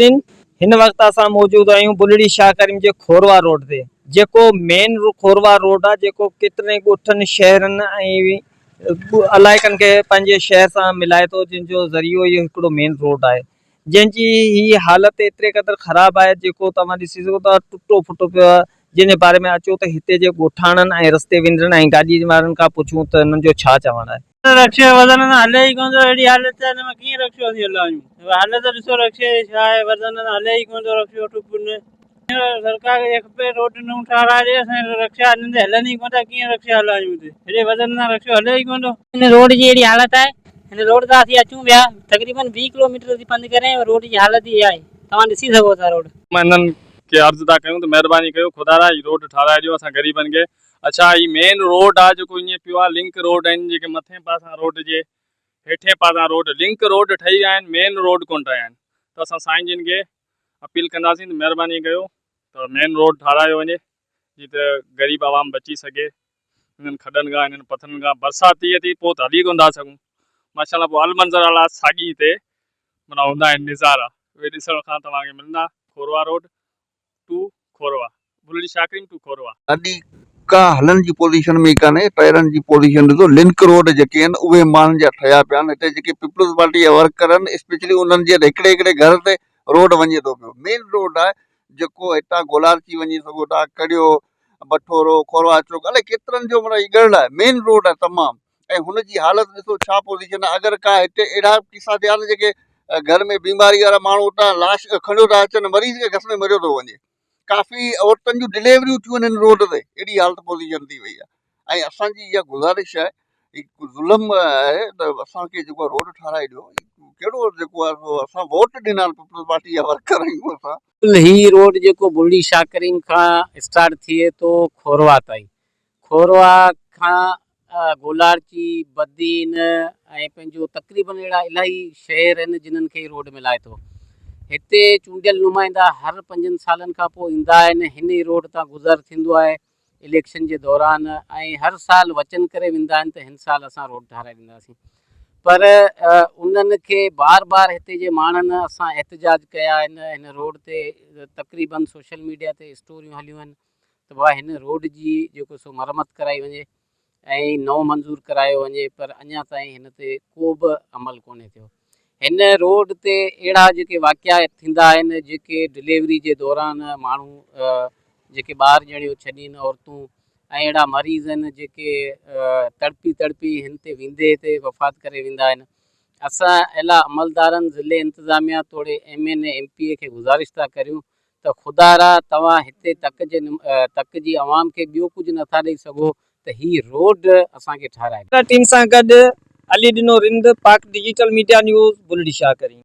ناظرين هن وقت اسان موجود آهيون بلڙي شاهه ڪريم جي کوروا روڊ تي جيڪو مين کوروا روڊ آهي جيڪو ڪيترن ئي ڳوٺن شهرن ۽ علائقن کي پنهنجي شهر سان ملائي ٿو جنهن جو ذريعو اهو هڪڙو مين روڊ آهي جنهن جي هي حالت ايتري قدر خراب آهي جيڪو توهان ڏسي سگهو ٿا ٽٽو ڦٽو پيو آهي جنهن جي باري ۾ اچو ته هتي جي ڳوٺاڻن ۽ رستي ويندڙن ۽ گاڏي وارن کان پڇون ته هنن جو ڇا چوڻ آهي. رڪشي جو وزن سان هلي ئي ڪونه ٿو اهڙي حالت آهي هن ۾ ڪيئن رڪشو اسين هلايون حالت ڏسو رڪشي جي ڇا آهي وزن سان هلي ئي ڪونه ٿو رڪشو ٽپ نه سرڪار کي کپي روڊ نئون ٺاهرائي ڏي اسان جا رڪشا هنن تي هلن ئي ڪونه ٿا ڪيئن رڪشا هلايون هتي هيڏي وزن سان رڪشو هلي ئي ڪونه ٿو. هن روڊ جي اهڙي حالت آهي هن روڊ تان اسين اچون پيا تقريبن 20 ڪلو ميٽر اسين پنڌ ڪري آيا آهيون روڊ جي حالت ئي اها آهي توهان ڏسي سگهو ٿا روڊ. هنن کي عرض ٿا ڪيون ته مهرباني ڪيو خدارا هي روڊ ٺاهرائي ڏيو اسان غريبن کي اڇا هي مين روڊ آ جيڪو ائين پيو آ لنڪ روڊ آهن جيڪي مٿين پاسان روڊ جي هيٺين پاسان روڊ لنڪ روڊ ٺهي ويا آهن مين روڊ ڪونه ٺهيا آهن ته اسان سائين جن کي اپيل ڪنداسين ته مهرباني ڪيو ته مين روڊ ٺارايو وڃي جيئن ته غريب عوام بچي سگهي انهن کڏن کان انهن پٿرن کان برسات ٿئي ٿي پوء ته هلي ڪونه ٿا سگهون ماشاء الله پوء المنظر حالات ساڳي هتي معنيٰ هوندا آهن نظارا اهي ڏسڻ کان توهان کي ملندا Khorwah road to Khorwah Bulri Shah Karim to Khorwah. گاڏي ڪا هلڻ جي پوزيشن ۾ ئي ڪانهي ٽائرن جي پوزيشن ڏسو لنڪ روڊ جيڪي آهن اهي ماڻهن جا ٺهيا پيا آهن هتي جيڪي پيپلز پارٽي جا ورڪر آهن اسپيشلي انهن جي هڪڙي هڪڙي گهر تي روڊ وڃي ٿو پيو مين روڊ آهي جيڪو هتان گولارچي وڃي سگهو ٿا ڪڙيو بٺورو کورواهه چوڪ الائي ڪيترن جو معنيٰ هي ڳڙهه آهي مين روڊ آهي تمام ۽ هن جي حالت ڏسو ڇا پوزيشن آهي اگر ڪا هتي اهڙا قصا ٿيا آهن جيڪي گهر ۾ بيماري وارا ماڻهو اتان لاش کڻيو ٿا اچن مريض کي گس ۾ مريو ٿو وڃي ڪافي عورتن جون ڊليوريون ٿيون آهن هن روڊ تي اهڙي حالت پوزيشن ٿي وئي آهي ۽ اسان جي اها گذارش آهي هڪ ظلم آهي ته اسان کي جيڪو روڊ ٺهرائي ڏيو ڪهڙو جيڪو آهي سو اسان ووٽ ڏنا آهن پيپلز پارٽي جا ورڪر آهيون اسان. هي روڊ جيڪو بلڙي شاهه ڪريم کان اسٽارٽ ٿئي ٿو کورواهه تائين کورواهه کان گولاڙچي، بدين ۽ پنهنجو تقريبن اهڙا الاهي شهر آهن جنھن کي هي روڊ ملائي ٿو. هتي چونڊيل نمائندا هر پنجن سالن کان پوء ايندا آهن هن ئي روڊ تان گذر ٿيندو آهي اليڪشن جي دوران ۽ هر سال وچن ڪري ويندا آهن ته هن سال اسان روڊ ٺاهرائي ڏينداسين پر انهن کي بار بار هتي جي ماڻهن اسان احتجاج ڪيا آهن هن روڊ تي تقريبن سوشل ميڊيا تي اسٽوريون هليون آهن ته بابا هن روڊ جي جيڪو سو مرمت ڪرائي وڃي ۽ نئون منظور ڪرايو وڃي پر اڃا تائين هن تي ڪو به عمل ڪونهي ٿيو. هن روڊ تي اهڙا جيڪي واقعا ٿيندا آهن جيڪي ڊليوري جي دوران ماڻهو جيڪي ٻار ڄڻيو ڇڏين عورتون ۽ اهڙا مريض آهن جيڪي تڙپي تڙپي هن تي ويندي هتي وفات ڪري ويندا آهن. اسان اعليٰ عملدارن ضلعي انتظاميا توڙي M N A M P A کي گذارش ٿا ڪريون ته خدارا توهان هتي تڪ جي تڪ جي عوام کي ٻيو ڪجهه نٿا ڏئي سگهو ته هي روڊ اسان کي ٺهرائي ڏيو. ٽيم سان گڏ Ali Dino Rind, Pak digital media news, Bulri Shah Karim.